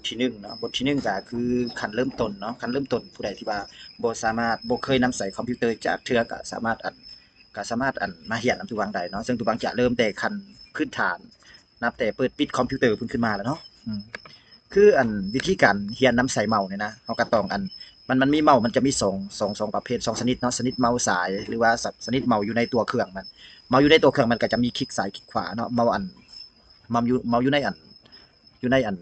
ທີໜຶ່ງເນາະ ບົດທີໜຶ່ງກໍຄືຂັ້ນເລີ່ມຕົ້ນເນາະ ຂັ້ນເລີ່ມຕົ້ນ ຜູ້ໃດທີ່ວ່າບໍ່ສາມາດ ບໍ່ເຄີຍນຳໃຊ້ຄອມພິວເຕີຈັກເທື່ອ ກໍສາມາດອັນ ກໍສາມາດອັນມາຮຽນນຳຕູບັງໄດ້ເນາະ ເຊິ່ງຕູບັງຈະເລີ່ມແຕ່ຂັ້ນພື້ນຖານ ນັບແຕ່ເປີດປິດຄອມພິວເຕີພຸ້ນຂຶ້ນມາແລ້ວເນາະ ອືມ ຄືອັນວິທີການຮຽນນຳໃຊ້ເມົານີ້ນະ ເຮົາກໍຕ້ອງອັນ ມັນ ມັນມີເມົາ ມັນຈະມີສອງ ສອງ ສອງປະເພດ ສອງຊະນິດເນາະ ຊະນິດເມົາສາຍ ຫຼືວ່າຊະ ຊະນິດເມົາຢູ່ໃນຕົວເຄື່ອງມັນ ເມົາຢູ່ໃນຕົວເຄື່ອງມັນກໍຈະມີຄລິກຊ້າຍຄລິກຂວາເນາະ ເມົາອັນ ເມົາຢູ່ ເມົາຢູ່ໃນອັນ ຢູ່ໃນອັນ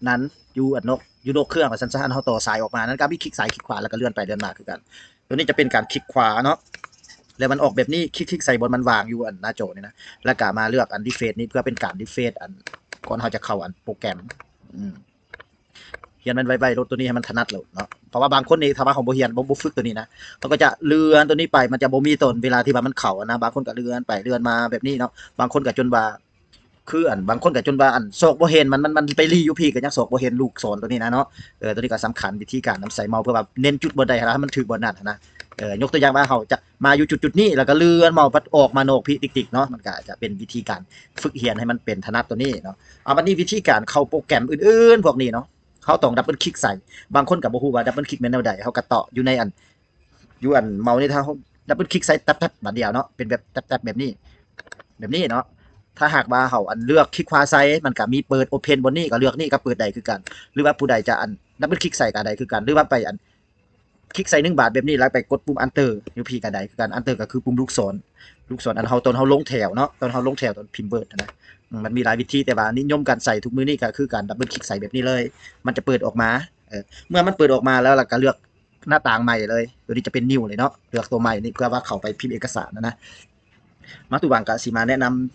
ນັ້ນ ຢູ່ອັນນົກ ຢູ່ນົກເຄື່ອງວ່າຊັ້ນຊະ ອັນເຮົາຕໍ່ສາຍອອກມານັ້ນກໍມີຄລິກຊ້າຍຄລິກຂວາ ແລ້ວກໍເລື່ອນໄປເລື່ອນມາຄືກັນ ຕົວນີ້ຈະເປັນການຄລິກຂວາເນາະ ແລ້ວມັນອອກແບບນີ້ ຄລິກ ຄລິກໃສ່ບ່ອນມັນວ່າງຢູ່ອັນໜ້າຈໍນີ້ນະ ແລ້ວກໍມາເລືອກອັນຣີເຟຣຊນີ້ ເພື່ອເປັນການຣີເຟຣຊອັນ ກ່ອນເຮົາຈະເຂົ້າອັນໂປຣແກຣມ ອືມ ຮຽນມັນໄວໆໂລດ ຕົວນີ້ໃຫ້ມັນຖະໜັດໂລດເນາະ ເພາະວ່າບາງຄົນນີ້ ຖ້າວ່າເຮົາບໍ່ຮຽນ ບໍ່ ບໍ່ຝຶກຕົວນີ້ນະ ເຮົາກໍຈະເລື່ອນຕົວນີ້ໄປ ມັນຈະບໍ່ມີຕອນເວລາທີ່ວ່າມັນເຂົ້ານະ ບາງຄົນກໍເລື່ອນໄປເລື່ອນມາແບບນີ້ເນາະ ບາງຄົນກໍຈົນວ່າ ຄືອັນ ບາງຄົນກໍຈົນວ່າອັນ ຊອກບໍ່ເຫັນ ມັນ ມັນ ມັນໄປລີ້ຢູ່ພີ້ ກໍຍັງຊອກບໍ່ເຫັນລູກສອນຕົວນີ້ນະເນາະ ເອີ ຕົວນີ້ກໍສຳຄັນ ວິທີການນຳໃຊ້ເມົາ ເພື່ອວ່າເນັ້ນຈຸດບ່ອນໃດໃຫ້ມັນຖືກບ່ອນນັ້ນນະ ເອີ ຍົກຕົວຢ່າງວ່າເຮົາຈະມາຢູ່ຈຸດໆນີ້ ແລ້ວກໍເລື່ອນເມົາພັດອອກມານອກພີ້ຕິກໆເນາະ ມັນກໍຈະເປັນວິທີການຝຶກຮຽນໃຫ້ມັນເປັນຖະໜັດຕົວນີ້ເນາະ ເອົາ ບັດນີ້ວິທີການເຂົ້າໂປຣແກຣມອື່ນໆພວກນີ້ເນາະ ເຮົາຕ້ອງດັບເບິນຄລິກໃສ່ ບາງຄົນກໍບໍ່ຮູ້ວ່າດັບເບິນຄລິກແມ່ນແນວໃດ ເຮົາກໍເຕາະຢູ່ໃນອັນ ຢູ່ອັນເມົານີ້ ຖ້າເຮົາດັບເບິນຄລິກໃສ່ແຕັບໆບາດດຽວເນາະ ເປັນແບບແຕັບໆແບບນີ້ ແບບນີ້ເນາະ ຖ້າຫາກວ່າເຮົາອັນເລືອກຄລິກຂວາໃສ່ ມັນກໍມີເປີດ Open ບ່ອນນີ້ ກໍເລືອກນີ້ກໍເປີດໄດ້ຄືກັນ ຫຼືວ່າຜູ້ໃດຈະອັນດັບເບິນຄລິກໃສ່ກໍໄດ້ຄືກັນ ຫຼືວ່າໄປອັນ ຄລິກໃສ່ໜຶ່ງບາດແບບນີ້ ແລ້ວໄປກົດປຸ່ມ Enter ຢູ່ພີ້ກໍໄດ້ຄືກັນ Enter ກໍຄືປຸ່ມລູກສອນ ລູກສອນອັນເຮົາ ຕອນເຮົາລົງແຖວເນາະ ຕອນເຮົາລົງແຖວ ຕອນພິມ Word ຫັ້ນນະ ອືມ ມັນມີຫຼາຍວິທີ ແຕ່ວ່ານິຍົມການໃຊ້ທຸກມື້ນີ້ກໍຄືການດັບເບິນຄລິກໃສ່ແບບນີ້ເລີຍ ມັນຈະເປີດອອກມາ ເອີ ເມື່ອມັນເປີດອອກມາແລ້ວ ແລ້ວກໍເລືອກໜ້າຕ່າງໃໝ່ເລີຍ ຕົວນີ້ຈະເປັນ New ເລີຍເນາະ ເລືອກຕົວໃໝ່ນີ້ ເພື່ອວ່າເຂົ້າໄປພິມເອກະສານຫັ້ນນະ. ມາຕູບັງກະຊິມາແນະນຳ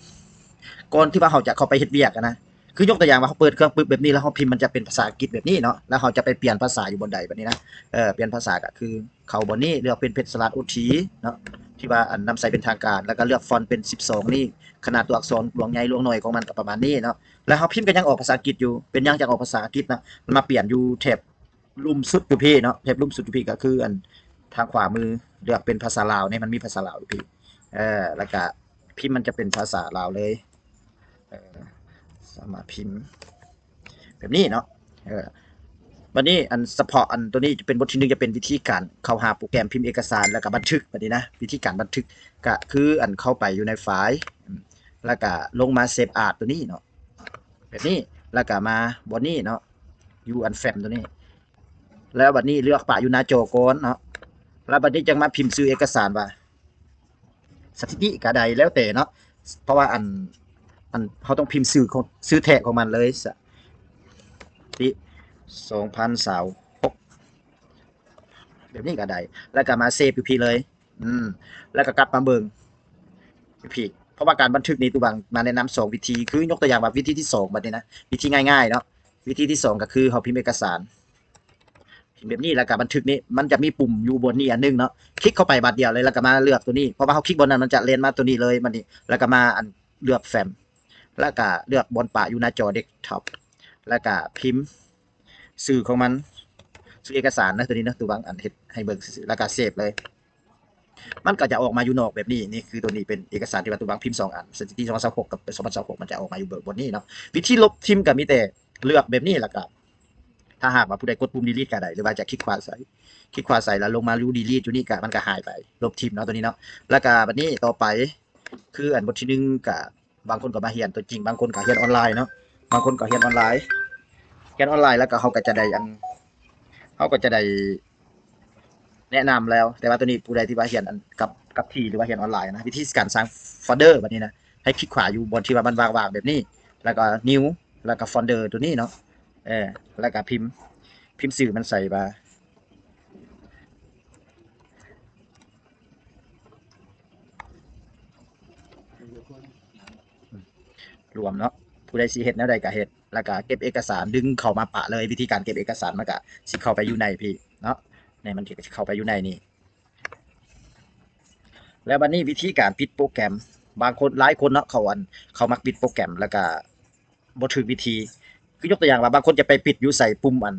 ກ່ອນທີ່ວ່າເຮົາຈະເຂົ້າໄປເຮັດວຽກຫັ້ນນະ ຄືຍົກຕົວຢ່າງວ່າເຮົາເປີດເຄື່ອງປຶບແບບນີ້ ແລ້ວເຮົາພິມ ມັນຈະເປັນພາສາອັງກິດແບບນີ້ເນາະ ແລ້ວເຮົາຈະໄປປ່ຽນພາສາຢູ່ບ່ອນໃດບັດນີ້ນະ ເອີ ປ່ຽນພາສາກະຄືເຂົ້າບ່ອນນີ້ ເລືອກເປັນເພຈສະລາດໂອທີເນາະ ທີ່ວ່າອັນນຳໃຊ້ເປັນທາງການ ແລ້ວກະເລືອກຟອນເປັນສິບສອງນີ້ ຂະໜາດຕົວອັກສອນຫຼວງໃຫຍ່ຫຼວງໜ້ອຍຂອງມັນກະປະມານນີ້ເນາະ ແລ້ວເຮົາພິມກະຍັງອອກພາສາອັງກິດຢູ່ ເປັນຫຍັງຈັ່ງອອກພາສາອັງກິດນະ ມາປ່ຽນຢູ່ແຖບລຸ່ມສຸດຢູ່ພີ້ເນາະ ແຖບລຸ່ມສຸດຢູ່ພີ້ກະຄືອັນທາງຂວາມື ເລືອກເປັນພາສາລາວນີ້ ມັນມີພາສາລາວຢູ່ພີ້ ເອີ ແລ້ວກະພິມມັນຈະເປັນພາສາລາວເລີຍ ເອີ ສາມາດພິມແບບນີ້ເນາະ ເອີ ບັດນີ້ອັນສະເພາະອັນຕົວນີ້ຈະເປັນບົດທີໜຶ່ງ ຈະເປັນວິທີການເຂົ້າຫາໂປຣແກຣມພິມເອກະສານ ແລ້ວກະບັນທຶກ ບັດນີ້ນະ ວິທີການບັນທຶກກະຄືອັນເຂົ້າໄປຢູ່ໃນໄຟລ໌ ແລ້ວກະລົງມາເຊບອາດຕົວນີ້ເນາະ ແບບນີ້ ແລ້ວກະມາບ່ອນນີ້ເນາະ ຢູ່ອັນແຟ້ມຕົວນີ້ ແລ້ວບັດນີ້ເລືອກປະຢູ່ໜ້າຈໍກ່ອນເນາະ ແລ້ວບັດນີ້ຈັ່ງມາພິມຊື່ເອກະສານວ່າ ສະຖິຕິກະໄດ້ ແລ້ວແຕ່ເນາະ ເພາະວ່າອັນ ອັນ ເຮົາຕ້ອງພິມຊື່ຂອງ ຊື່ແທ້ຂອງມັນເລີຍ ສະຖິຕິສອງພັນຊາວຫົກ ແບບນີ້ກະໄດ້ ແລ້ວກະມາເຊບຢູ່ພີ້ເລີຍ ອືມ ແລ້ວກະກັບມາເບິ່ງຢູ່ພີ້ ເພາະວ່າການບັນທຶກນີ້ ຕູບັງມາແນະນຳສອງວິທີ ຄືຍົກຕົວຢ່າງວ່າວິທີທີສອງ ບັດນີ້ນະ ວິທີງ່າຍໆເນາະ ວິທີທີສອງກະຄືເຮົາພິມເອກະສານ ພິມແບບນີ້ ແລ້ວກະບັນທຶກນີ້ ມັນຈະມີປຸ່ມຢູ່ບ່ອນນີ້ອັນໜຶ່ງເນາະ ຄລິກເຂົ້າໄປບາດດຽວເລີຍ ແລ້ວກະມາເລືອກຕົວນີ້ ເພາະວ່າເຮົາຄລິກບ່ອນນັ້ນ ມັນຈະແລ່ນມາຕົວນີ້ເລີຍ ບັດນີ້ ແລ້ວກະມາອັນເລືອກແຟ້ມ ແລ້ວກະເລືອກບ່ອນປະຢູ່ໜ້າຈໍເດັສທັອບ ແລ້ວກະພິມຊື່ຂອງມັນ ຊື່ເອກະສານນະ ຕົວນີ້ນະ ຕູບັງອັນເຮັດໃຫ້ເບິ່ງຊື່ໆ ແລ້ວກະເຊບເລີຍ ມັນກໍຈະອອກມາຢູ່ນອກແບບນີ້ ນີ້ຄືຕົວນີ້ເປັນເອກະສານທີ່ວ່າຕູບັງພິມສອງອັນ ສະຖິຕິສອງພັນຊາວຫົກກັບສອງພັນຊາວຫົກ ມັນຈະອອກມາຢູ່ເບີດບ່ອນນີ້ເນາະ ວິທີລົບຖິ້ມກໍມີແຕ່ເລືອກແບບນີ້ ແລ້ວກໍ ຖ້າຫາກວ່າຜູ້ໃດກົດປຸ່ມດີລີດກໍໄດ້ ຫຼືວ່າຈະຄລິກຂວາໃສ່ ຄລິກຂວາໃສ່ແລ້ວລົງມາຢູ່ດີລີດຢູ່ນີ້ກໍ ມັນກໍຫາຍໄປ ລົບຖິ້ມເນາະ ຕົວນີ້ເນາະ ແລ້ວກໍບັດນີ້ຕໍ່ໄປ ຄືອັນບົດທີໜຶ່ງກໍ ບາງຄົນກໍມາຮຽນຕົວຈິງ ບາງຄົນກໍຮຽນອອນລາຍເນາະ ບາງຄົນກໍຮຽນອອນລາຍ ຮຽນອອນລາຍແລ້ວກໍເຮົາກໍຈະໄດ້ອັນ ເຮົາກໍຈະໄດ້ ແນະນຳແລ້ວ ແຕ່ວ່າຕົວນີ້ຜູ້ໃດທີ່ວ່າຮຽນອັນກັບ ກັບທີ່ ຫຼືວ່າຮຽນອອນລາຍນະ ວິທີການສ້າງໂຟນເດີບັດນີ້ນະ ໃຫ້ຄລິກຂວາຢູ່ບ່ອນທີ່ວ່າມັນວ່າງໆແບບນີ້ ແລ້ວກໍນິວ ແລ້ວກໍໂຟນເດີຕົວນີ້ເນາະ ເອີ ແລ້ວກໍພິມ ພິມຊື່ມັນໃສ່ວ່າ ລວມເນາະ ຜູ້ໃດຊິເຮັດແນວໃດກໍເຮັດ ແລ້ວກໍເກັບເອກະສານ ດຶງເຂົ້າມາປະເລີຍ ວິທີການເກັບເອກະສານ ມັນກໍຊິເຂົ້າໄປຢູ່ໃນພີ້ເນາະ ໃນມັນຊິເຂົ້າໄປຢູ່ໃນນີ້ ແລ້ວບັດນີ້ວິທີການປິດໂປຣແກຣມ ບາງຄົນ ຫຼາຍຄົນເນາະ ເຂົາອັນ ເຂົາມັກປິດໂປຣແກຣມ ແລ້ວກໍບໍ່ຖືກວິທີ ຄືຍົກຕົວຢ່າງວ່າ ບາງຄົນຈະໄປປິດຢູ່ໃສ່ປຸ່ມອັນ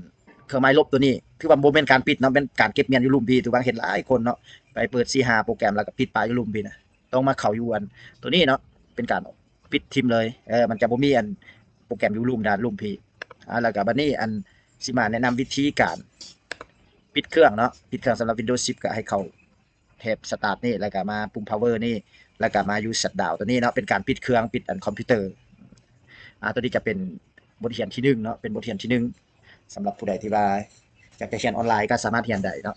ເຄື່ອງໝາຍລົບຕົວນີ້ ຖືວ່າບໍ່ແມ່ນການປິດເນາະ ແມ່ນການເກັບມ້ຽນຢູ່ລຸ່ມພີ້ ຖືວ່າເຫັນຫຼາຍຄົນເນາະ ໄປເປີດສີ່ຫ້າໂປຣແກຣມ ແລ້ວກໍປິດປະຢູ່ລຸ່ມພີ້ນະ ຕ້ອງມາເຂົ້າຢູ່ອັນຕົວນີ້ເນາະ ເປັນການປິດຖິ້ມເລີຍ ເອີ ມັນຈະບໍ່ມີອັນໂປຣແກຣມຢູ່ລຸ່ມດ້ານລຸ່ມພີ້ ອ່າ ແລ້ວກໍບັດນີ້ອັນ ຊິມາແນະນຳວິທີການປິດເຄື່ອງເນາະ ປິດເຄື່ອງສຳລັບ Windows ສິບ ກໍໃຫ້ເຂົ້າແທັບ Start ນີ້ ແລ້ວກໍມາປຸ່ມ Power ນີ້ ແລ້ວກໍມາ Use Shutdown ຕົວນີ້ເນາະ ເປັນການປິດເຄື່ອງ ປິດອັນຄອມພິວເຕີ. ອ່າ ຕົວນີ້ຈະເປັນບົດຮຽນທີໜຶ່ງເນາະ ເປັນບົດຮຽນທີໜຶ່ງ ສຳລັບຜູ້ໃດທີ່ວ່າຢາກຈະຮຽນອອນລາຍກໍສາມາດຮຽນໄດ້ເນາະ.